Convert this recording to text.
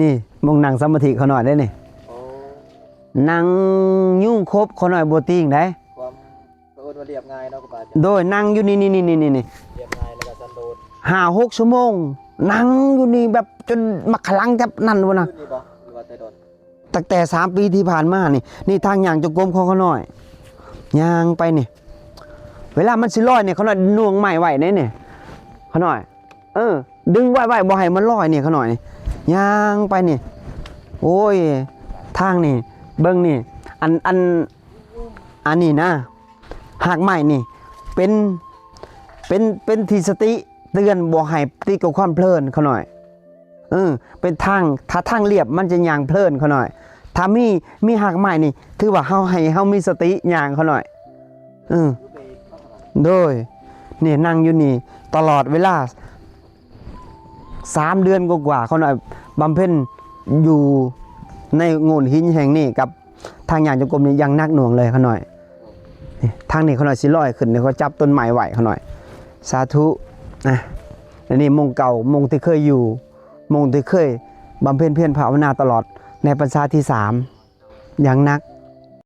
ນີ້ ໝ່ອງນັ່ງສະມາທິຂ້ານ້ອຍເດ້ນີ້. ໂອ້ ນັ່ງຍຸງຄົບຂ້ານ້ອຍບໍ່ຕີງໃດ. ຄວາມ ກໍເອີ້ນວ່າລຽບງ່າຍເນາະ ຄູບາອາຈານ. ໂດຍ ນັ່ງຢູ່ນີ້ໆໆໆ ລຽບງ່າຍ ແລ້ວກໍສັນໂດດ ຫ້າຫົກຊົ່ວໂມງ ນັ່ງຢູ່ນີ້ແບບຈົນໝາກຂະລັງຈັບນັ້ນພຸ້ນນະ. ຄືນນີ້ບໍ່ ຫຼືວ່າແຕ່ດົນ? ຕັ້ງແຕ່ສາມປີທີ່ຜ່ານມານີ້. ນີ້ທາງຍ່າງຈົງກົມຂອງຂ້ານ້ອຍ ຍ່າງໄປນີ້ ເວລາມັນຊິລອຍນີ້ ຂ້ານ້ອຍໜ່ວງໄມ້ໄວ້ເດ້ນີ້ ຂ້ານ້ອຍ ເອີ ດຶງໄວ້ໆ ບໍ່ໃຫ້ມັນລອຍນີ້ ຂ້ານ້ອຍນີ້ ຍ່າງໄປນີ້. ໂອ້ຍ ທາງນີ້ ເບິ່ງນີ້ ອັນ ອັນ ອັນນີ້ນະ ຮາກໄມ້ນີ້ ເປັນ ເປັນ ເປັນທີ່ສະຕິເຕືອນ ບໍ່ໃຫ້ຕິດກັບຄວາມເພລີນ ຂ້ານ້ອຍ. ເອີ ເປັນທາງ ຖ້າທາງລຽບມັນຈະຍ່າງເພລີນ ຂ້ານ້ອຍ. ຖ້າມີ ມີຮາກໄມ້ນີ້ ຖືວ່າເຮົາ ໃຫ້ເຮົາມີສະຕິຍ່າງ ຂ້ານ້ອຍ. ເອີ ໂດຍ ນີ້ນັ່ງຢູ່ນີ້ຕະຫຼອດເວລາ ສາມເດືອນກວ່າໆ ຂ້ານ້ອຍບຳເພັນຢູ່ໃນໂງ່ນຫີນແຫ່ງນີ້ ກັບທາງຍ່າງຈົງກົມນີ້ຢ່າງໜັກໜ່ວງເລີຍ ຂ້ານ້ອຍ. ນີ້ ທາງນີ້ຂ້ານ້ອຍຊິລອຍຂຶ້ນ ຂ້ານ້ອຍຈັບຕົ້ນໄມ້ໄວ້ ຂ້ານ້ອຍ ສາທຸນະ. ແລະນີ້ໝ່ອງເກົ່າ ໝ່ອງທີ່ເຄີຍຢູ່ ໝ່ອງທີ່ເຄີຍບຳເພັນພຽນພາວະນາຕະຫຼອດໃນພັນສາທີສາມ ຢ່າງໜັກ